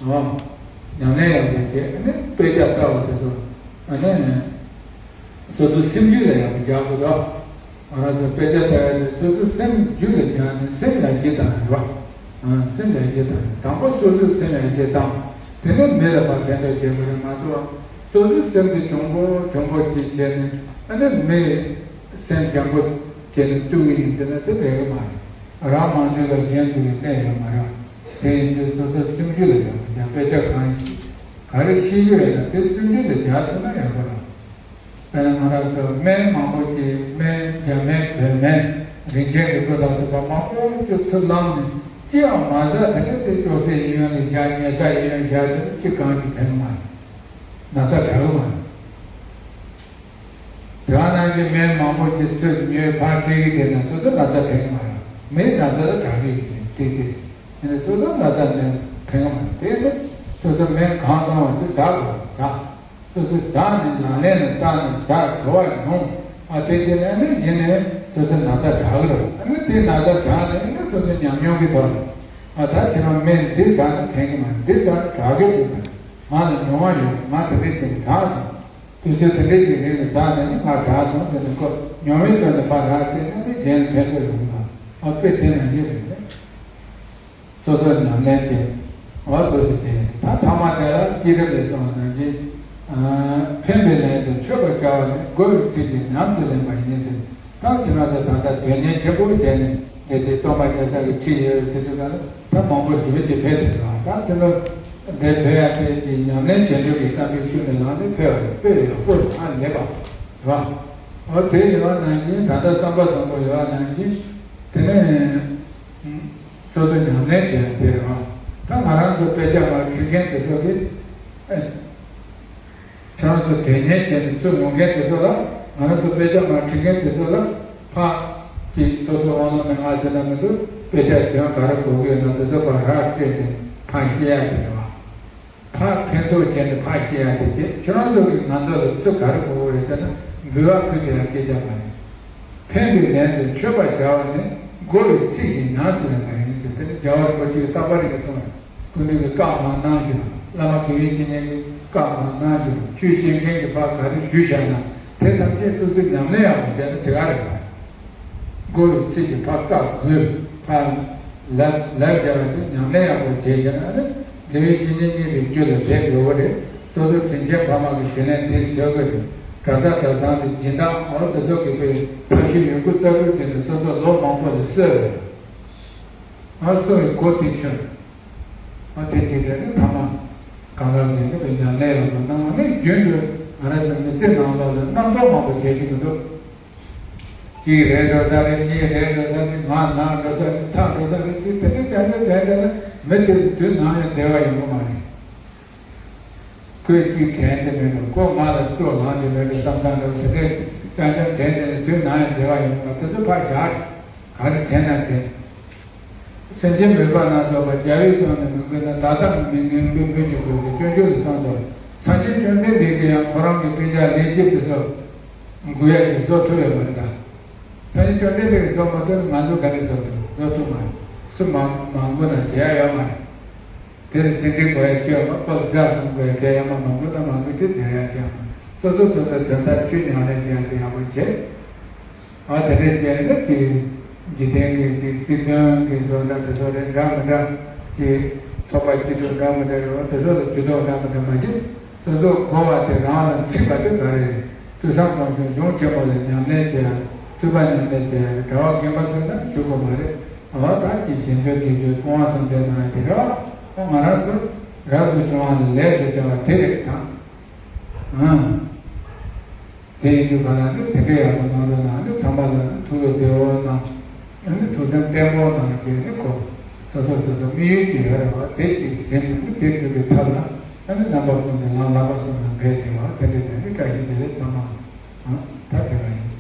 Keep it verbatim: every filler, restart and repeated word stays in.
ཨོ། ཉམས་ལེན་ཡག་པོ་བྱས། ཨ་ནི་དཔེ་ཆ་ལྟ་བ་དེ་ཚོ། ཨ་ནི་སོ་སོའི་སེམས་རྒྱུད་ལ་ཡག་པོ་རྒྱག་དགོས་དོ། ང་རང་ཚོ་དཔེ་ཆ་ལྟ་ཡག་དེ་སོ་སོའི་སེམས་རྒྱུད་ལ་སྦྱངས་ནས་སེམས་ཡར་རྒྱས་བཏང་ཡོད་པ། ཨ། སེམས་ཡར་རྒྱས་བཏང་ཡོད། དང་པོ་སོ་སོའི་སེམས་ཡར་རྒྱས་བཏང་། དེ་ནས་མི་ལ་ཕར་ཕན་ཐོགས་བྱེད་དགོས་རེད་མ་གཏོགས། སོ་སོའི་སེམས་དེ་གྱོང་པོ་གྱོང་པོ་ཅིག་བྱས་ནས། ཨ་ནི་མི་སེམས་སྦྱངས་པོ་བྱས་ནས་གཏུག་གི་ཡིན་ཟེར་ན་དེ་འགྲིག་གི་མ་རེད། རང་མ་འདུལ་བ་གཞན་འདུལ་བའི་གནས་ཡོད་མ་རེད། དེ་ཡིན་དུས་སོ་སོ་སེམས་རྒྱུད་ལ་ཡག་པོ་རྒྱག་དཔེ་ཆ་གང་ཞིག་ག་རེ་ཤེས་ཀྱི་ཡོད་ན་དེ་སེམས་རྒྱུད་ལ་སྦྱར་ཐུབ་ན་ཡག་པོ་རེད། དཔེར་ན་ང་རང་ཚོ་སྨན་མང་པོ་ཅིག་སྨན་རྒྱ་སྨན་བོད་སྨན་རིན་ཆེན་རིལ་བུ་དང་སོགས་པ་མང་པོ་ཅིག་ཚུར་བླངས་ནས་ཅི་ཡང་མ་ཟ། དེ་ནས་དེ་ཅོག་ཙེ་གཡས་གཡོན་ལ་བཞག་ཉལ་ས་གཡས་གཡོན་བཞག་དེ་ཅི་གང་ཅི་ཕན་གི་མ་རེད། ན་ཚ་དྲག་གི་མ་རེད། དེ་བ་ནང་གི་སྨན་མང་པོ་ཅིག་ཚུར་ཉོས་ཕར་སྤྲད་གི་བསྡད་ན་སོ་སོ་ན་ཚ་ཕན་གི་མ་རེད། མིའི་ན་ཚ་ལ་དྲག་གི་ཡོད་དེ་དེ་དེ་ནས་སོ་སོ་ན་ཚ་ནས་ཕན་གི་མ་རེད། དེ་ནས་སོ་སོ་སྨན་གང་བཏང་བ་དེ་ཟ་དགོས་ཟ། སོ་སོ་ཟ་ནས་ལག་ལེན་ལ་བསྟར་ནས་ཟ། བྲོ་བ་མྱོང་། ཨ། དེ་བྱས་ནས་ཨ་ནི་གཞི་ནས་སོ་སོ་ན་ཚ་དྲག་གི་རེད། ཨ་ནི་དེ་ན་ཚ་དྲག་ནས་ཨ་ནི་སོ་སོ་ཉམས་མྱོང་གི་ཐོག་ནས། ཨ། ད་ཕྱི་མ་སྨན་འདི་ཟ་ན་ཕན་གི་མ་རེད། འདི་ཟ་ན་དྲག་གི་འདུག་ང་ལ་མྱོང་བ་ཡོད། ང་དེ་འདྲས་བྱས་ནས་དྲག་སོང་། དུས་ཚོད་དེ་འདྲས་ཀྱི་རིང་ལ་ཟ་ནས་ནི་ང་དྲག་སོང་ཟེར་ནས་ཁོ་མྱོང་བའི་དོན་དུ་ཕར་རག་བལྟས་ན་ནི་གཞན་ལ་ཕན་ཐོགས་ཡོང་གི་མ་རེད། ཨ། དཔེ་དེ་ནང་བཞིན་རེད། སོ་སོ་ཉམས་ལེན་བྱེད། འོ་དེ་འདྲས་བྱས། ད་ཐ་མ་དེ་ལ་བསྐྱེད་རིམ་ལས་གསུངས་པ་ནང་བཞིན། ཨ། ཕན་པའི་ལན་དུ་མཆོད་པར་བྱ་བ་ནི། དགེ་བའི་ཚིག་གིས་ཉམས་སུ་ལེན་པ་ཡིན་ཟེར། ད་ཁྱེད་རང་ཚོ་ད་ལྟ་དོན་གཉེར་ཆེན་པོ་བྱས་ནས་དེ་དེ་སྟོན་པ་རྒྱལ་ཚབ་ཀྱིས་ཁྲིད་ཡོད་ཟེར་དུས་ག་ལ་ད་མང་པོ་ཞེ་པོ་ཅིག་ཕེབས་འདུག་ལ། ད་དེ་ལོ་འདིར་ཕེབས་ཡག་དེ་ཀྱི་ཉམས་ལེན་བྱེད་འདོད་ཀྱི་བསམ་པའི་ཤུགས་ནས་ལངས་ནས་ཕེབས་པ་རེད། དཔེ་ཡག་པོ་རེད། ཨ། ལེགས་པ་རེད་པ། འོ་དེ་ཡོད་པ་ནང་བཞིན། ད་ལྟ་བསམ་པ་བཟང་པོ་ཡོད་པ་ནང་བཞིན། དེ་ནས་སོ་སོ་ཉམས་ལེན་བྱས་དེ་རེད་པ། ད་ང་རང་ཚོ་དཔེ་ཆ་མར་ཁྲིད་མཁན་དེ་ཚོ་གིས། ཨེ། ཁྱེད་རང་ཚོ་དོན་གཉེར་བྱས་ནས་ཚུར་ཡོང་མཁན་དེ་ཚོ་ལ། ང་རང་ཚོ་དཔེ་ཆ་མར་ཁྲིད་མཁན་དེ་ཚོ་ལ་ཕར་གྱི་སོ་སོ་དབང་ལུང་མན་ངག་ཟེར་ན་མི་འདུག་དཔེ་ཆ་དོན་ག་རེ་གོ་གི་ཡོད་ན་དེ་ཚོ་ཕར་རག་སྤྲད་ནས་ཕར་བཤད་ཡག་དེ་རེད་པ། ཕར་ཕན་ཐོགས་བྱས་ནས་ཕར་བཤད་ཡག་དེ་བྱས། ཁྱེད་རང་ཚོ་གིས་ང་ཚོ་ལ་ཚུར་ག་རེ་གོ་གི་རེད་ཟེར་ན། འབུལ་བ་ཕུལ་དེ་ཡང་སྐད་ཆ་མ་རེད། ཕན་པའི་ལན་དུ་མཆོད་པར་བྱ་བ་ནི། དགེ་བའི་ཚིག་གིས་ཉམས་སུ་ལེན་པ་ཡིན་ཟེར། དེ་ནི་རྒྱལ་བ་རིན་པོ་ཆེའི་བསྟན་པ་རིན་པོ་ཆེ་གསུངས་པ་རེད། སྐུ་མདུན་གྱིས་བཀའ་མར་གནང་བཞིན། བླ་མ་དགེ་བའི་བཤེས་གཉེན་གྱིས་བཀའ་མར་གནང་བཞིན། ཆོས་བཤད་མཁན་གྱིས་ཕར་ག་རེ་ཞུས་བཞག་ན་དེ་ཐམས་ཅད་སོ་སོས་ཉམས་ལེན་ཡག་པོ་བྱས་ན་དེ་ག་རེད་པ། དགེ་བའི་ཚིག་གིས་ཕར་བཀའ་བསྒོས། ཕར་ལབ་ལབ་བྱས་པ་དེ་ཉམས་ལེན་ཡག་པོ་བྱས་བྱས་ན་ནི་དགེ་བའི་བཤེས་གཉེན་གཉིས་ཀྱི་རྒྱུད་ལ་བསྡད་དགོས་པ་རེད། སོ་སོ་དྲིན་ཆེན་ཕ་མ་གི་དྲིན་ལན་དེ་གཟོད་དགོས་རེད། གྲྭ་ས་གྲྭ་ཚང་གི་སྦྱིན་བདག་འོ་དེ་ཚོ་གི་དཔེ་ཐབས་ཤེས་ཡོད་རྒུ་རྩལ་སྤྲུགས་བྱས་ནས་སོ་སོ་ལོ་མང་པོ་ལ་གསོས་པ་རེད། ཨ། གསོ་བའི་སྒོ་དེ་ཆོད། ཨ། དེ་དེ་དེ་ནི་ཐ་མ་གང་ག་ནས་ནི་བའི་ཉམས་ལེན་ཡག་པོ་གནང་བ་ནི། རྒྱུན་དུ་ང་རང་ཚོ་མི་ཚེ་ནང་ལོགས་ལ་རྣམ་རྟོག་མང་པོ་བྱེད་རྒྱུ་མི་འདུག་གཅིག་རེད་འགྲོ་ས་རེད། གཉིས་རེད་འགྲོ་ས་རེད། ང་ན་འགྲོ་ས་རེད། ཚ་འགྲོ་ས་རེད། ཅིག་དེ་འདྲ་དྲན་དྲན་དྲན་དྲན་ན་མི་དེ་དུས་ནམ་ཡང་བདེ་བ་ཡོང་གི་མ་རེད། ཁོས་གཅིག་དྲན་དེ་མེད་འགྲོ། ཁོ་ང་ལ་སྐྱོ་ལངས་དེ་མེད་འགྲོ། བསམ་བསམ་འགྲོ། དེ་འདྲ་རྐྱང་རྐྱང་དྲན་དེ་ནི་དུས་ནམ་ཡང་བདེ་བ་ཡོང་གི་མ་རེད། དེ་ཚོ་ཕར་བཞག་རེད། ག་རེ་དྲན་ན་དྲན། སེམས་ཅན་མོས་པ་སྣ་ཚོགས་པ། རྒྱལ་བའི་དོན་ནི་མི་མངོན་ན། བདག་ལྟ་མི་མངོན་པའི་སྨོས་ཅི་དགོས་ཟེར། སྤྱོད་འཇུག་ལ་གསུངས་འདུག་སངས་རྒྱས་བཅོམ་ལྡན་འདས་ཀྱིས་ཡང་ཁོ་རང་གི་སྤུན་ཀྱག་ལས་བྱེད་དེ་ཚོ་དགོས་ཡ་ཞིག་བཟོ་ཐུབ་ཡོད་མ་རེད་ད། སངས་རྒྱས་བཅོམ་ལྡན་འདས་ཀྱིས་བཟོ་མ་ཐུབ་ན་ང་ཚོ་ག་རེ་བཟོ་ཐུབ། བཟོ་ཐུབ་མ་རེད། སུ་མ་མ་དགོས་ན་བྱེད་ཡ་ཡོད་མ་རེད། དེར་ཟིན་བྲིས་དགོས་ཡ་ཅི་ཡོད་མ། སྤོ་ལོ་སྦྱར་གསུམ་དགོས་ཡ་དེ་ཡོད་མ། མ་དགོས་ན་མ་དགོས་ཅི་དེ་ཡ་ཅི་ཡོད་མ། སོ་སོ་སོ་སོའི་དོན་དག་ཆོས་ཉམས་ལེན་བྱེད་ཡ་དེ་ཡག་པོ་བྱེད། ཨ། དེ་འདྲ་བྱས་ན་ཅིག་འཇིག་རྟེན་གྱི་ཅིག་སྲིད་དོན་གྱི་བཟོ་འདྲ་དེ་ཚོ་རེད། འདྲ་མི་འདྲ་ཅིག་ཚོགས་པ་སྐྱིད་སྡུག་འདྲ་མི་འདྲ་རེད་པ། དེ་ཚོ་ལ་ཇུས་གཏོགས་འདྲ་མི་འདྲ་མ་བྱེད། སོ་སོ་དགོས་པ་དེ་རང་ལ་འཁྲིས་པ་དེ་ག་རེ་རེད། ཐོས་བསམ་སྒོམ་གསུམ་གཞུང་ཆེན་མོ་ལ་ཉམས་ལེན་བྱེད་ཡ། ཐོས་པ་ཉམས་ལེན་བྱེད་ཡ་རེད། གྲྭ་པ་རྒན་པ་ཚོ་ན་ཞུ་དགོས་མ་རེད། ཨ། ད་ཅིག་གཞན་དོན་དགེ་སྦྱོར་སྐུ་དབང་གསུམ་ལྡན་གནང་ཡ་དེ་རེད་པ། ཨ། ང་རང་ཚོ་རབ་ཏུ་བྱུང་བ་ལ་ལས་སུ་བྱ་བ་དེ་རེད་ད། ཨང་། དེ་ཡིན་དུས་ག་ལ་ནི་དེ་འདྲ་ཡག་པོ་གནང་རོགས་གནང་། ནི་ཚང་མ་ལ་ནི་ཐུགས་བདེ་བོ་གནང་། ནི་ཐུགས་སེམས་བརྟན་པོ་གནང་བྱས་ནི་ཁོ་སོ་སོ་སོ་སོ་དམིགས་ཡུལ་ཅིག་ཡོད་རེད་པ། དེ་ཅིག་ཟིན་ནས་ནི་དེ་སྒྲུབ་པའི་ཐབས་ལ་ཨ་ནི་རྣམ་པ་ཀུན་ཏུ་ལམ་བསླབ་པ་གསུམ་ལ་འབད་དེ་བ། དེ་འདྲ་དེ་ནི་བཀྲ་ཤིས་བདེ་ལེགས། ཚང་མ་ཨང་། ད་དེ་ག་ཡིན།